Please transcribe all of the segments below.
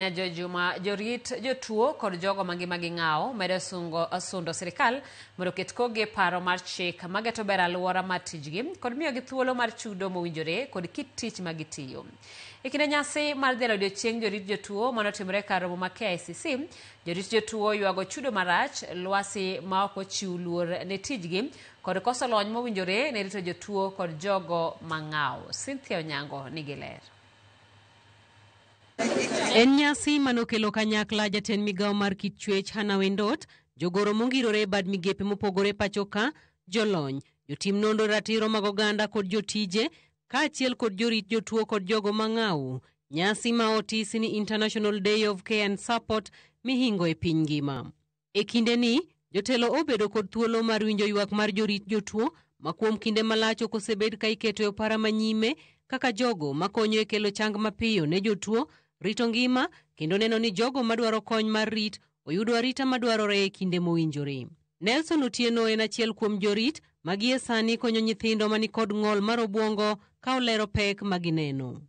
Jojuma jorit jotuo kod jogo mangimagi ng'aw medo sungo sundo sirikal mondo oket kogi e paro mar chik mageto ber aluora mar tijgi kod miyogi thuolo mar chudo mowinjore kod kit tich magitiyo. E kinde nyasi mar dhialo odiochieng' jorit jotuo manotimore kar romo ma KICC, jorit jotuo ywago chudo marach, lwasi ma ok ochiw luor ne tijgi kod koso lony mowinjore ne rito jotuo kod jogo mang'aw. Cynthia Onyango nigi ler. En nyasi manokelo kanyakla jatend migawo mar kit chwech Hannah Wendot, jogoro mongirore e bad migepe mopogore pacho ka, jolony, jotim nonro e ratiro mag oganda kod jotije, kaachiel kod jorit jotuo kod jogo mang'aw. Nyasi ma otisi ni International Day of Care and Support mihingo e piny ngima. E kindeni, jotelo obedo kod thuolo mar winjo ywak mar jorit jotuo ma kuom kinde malach ok osebed ka iketo e opara manyime kaka jogo makonyo e kelo chang mapiyo ne jotuo, rito ngima kendo neno ni jogo madwaro kony mar rit oyudo arita madwarore e kinde mowinjore. Nelson Otieno en achiel kuom jorit ma gie sani konyo nyithindo manikod ng'ol mar obwongo ka olero pek ma gineno.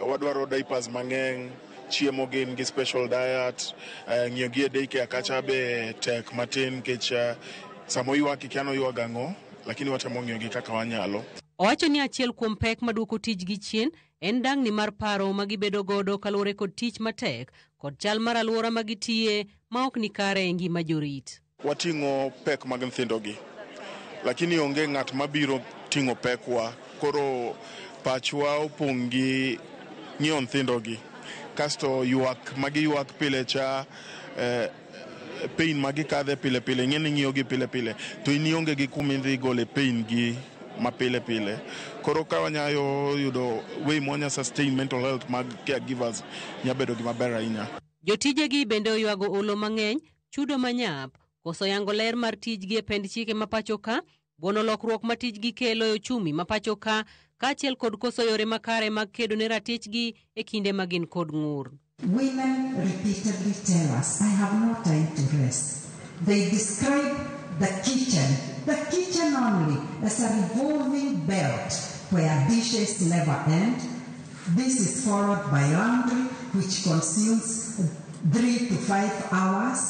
Wadwaro diapers mang'eny, chiemo gin gi special diet, ng'iyo gi e daycare kacha be tek matin nikech sama oywak ikia ni oywago ang'o, lakini watemo ng'iyo gi kaka wanyalo. Owacho ni achiel kuom pek maduoko tijgi chien en dang'ni mar paro ma gibedo godo kaluwore kod tich matek kod chal mar alwora ma gitiye ma ok ni kare e ngima jorit. Wating'o pek mag nyithindogi, lakini onge ng'at mabiro ting'o pekwa, koro pachwa opong' gi ng'iyo nyithindogi. Kasto ywak magiywak pile cha, pain magikadhe pile pile, ing'e ni ing'iyo gi pile pile, to in ionge gi kuma idhi gole pain gi mapile pile. Koro ka wanyalo yudo way mwanya sustain mental health mag caregivers, nya bedo gima ber ahinya. Jotijegi bende oywago olo mang'eny, chudo manyap, koso yango ler mar tijgi e pend chike ma pacho ka, buono lokruok ma tijgi kelo e ochumi ma pacho ka, kaachiel kod koso yore makare mag kedo ne ratichgi e kinde ma gin kod ng'ur. Women repeatedly tell us, "I have no time to rest." They describe the kitchen only, as a revolving belt where dishes never end. This is followed by laundry, which consumes 3 to 5 hours.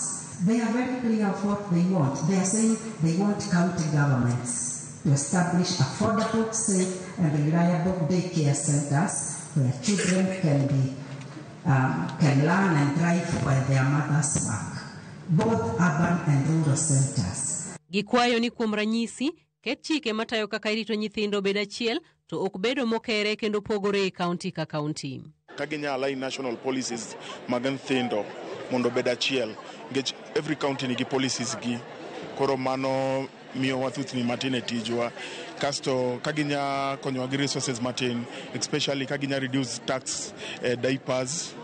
They are very clear of what they want. They are saying they want county governments to establish affordable, safe, and reliable daycare centers where children can learn and thrive while their mothers work, both urban and rural centers. Gikwayo ni kuom ranyisi, ket chike matayo kaka irito nyithindo obed achiel to ok bedo mokere kendo pogore e kaunti ka kaunti. Ka ginya align national policies mag nyithindo mondo obed achiel, nikech every county nigi policies gi, koro mano miyowa thuthni matin e tijwa. Kasto ka ginya konyowa gi resources matin, especially ka ginya reduce tax e diapers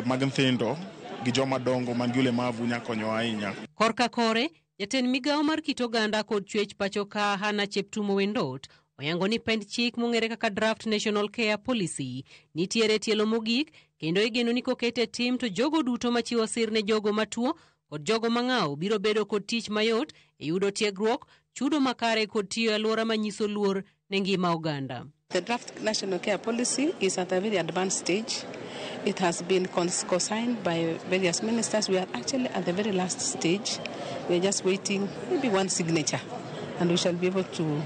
mag nyithindo gi joma dongo man gi ulemavu nya konyowa ahinya. Korka kore, jatend migawo mar kit oganda kod chwech pacho ka Hannah Cheptumo Wendot oyango ni pend chik mong'ere kaka Draft National Care Policy nitiere tielo mogik kendo igeno ni kokete e tim to jogo duto machiwo sir ne jogo matuo kod jogo mang'aw biro bedo kod tich mayot e yudo tiegruok, chudo makare kod tiyo e alwora manyiso luor ne ngima oganda. The draft National Care Policy is at a very advanced stage. It has been co-signed by various ministers. We are actually at the very last stage. We are just waiting maybe one signature and we shall be able to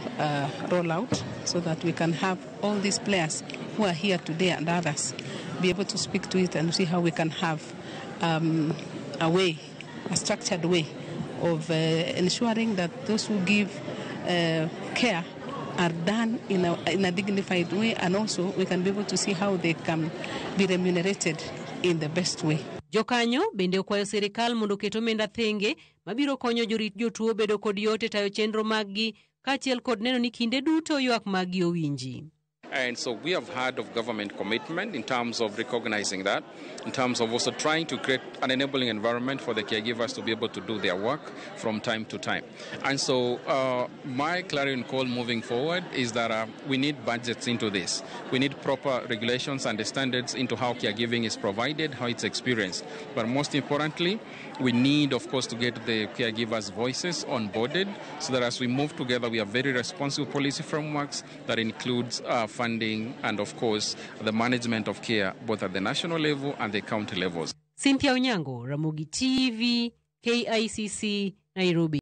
roll out so that we can have all these players who are here today and others be able to speak to it and see how we can have a way, a structured way of ensuring that those who give care are done in a dignified way, and also we can be able to see how they can be remunerated in the best way. Jokanyo bende okwayo sirikal mondo oket omenda thenge mabiro konyo jorit jotuo bedo kod yot e tayo chenro maggi kaachiel kod neno ni kinde duto ywak maggi owinji. And so we have heard of government commitment in terms of recognizing that, in terms of also trying to create an enabling environment for the caregivers to be able to do their work from time to time. And so my clarion call moving forward is that we need budgets into this. We need proper regulations and the standards into how caregiving is provided, how it's experienced. But most importantly, we need, of course, to get the caregivers' voices onboarded so that as we move together, we have very responsive policy frameworks that includes funding, and of course, the management of care, both at the national level and the county levels. Cynthia Onyango, Ramogi TV, KICC, Nairobi.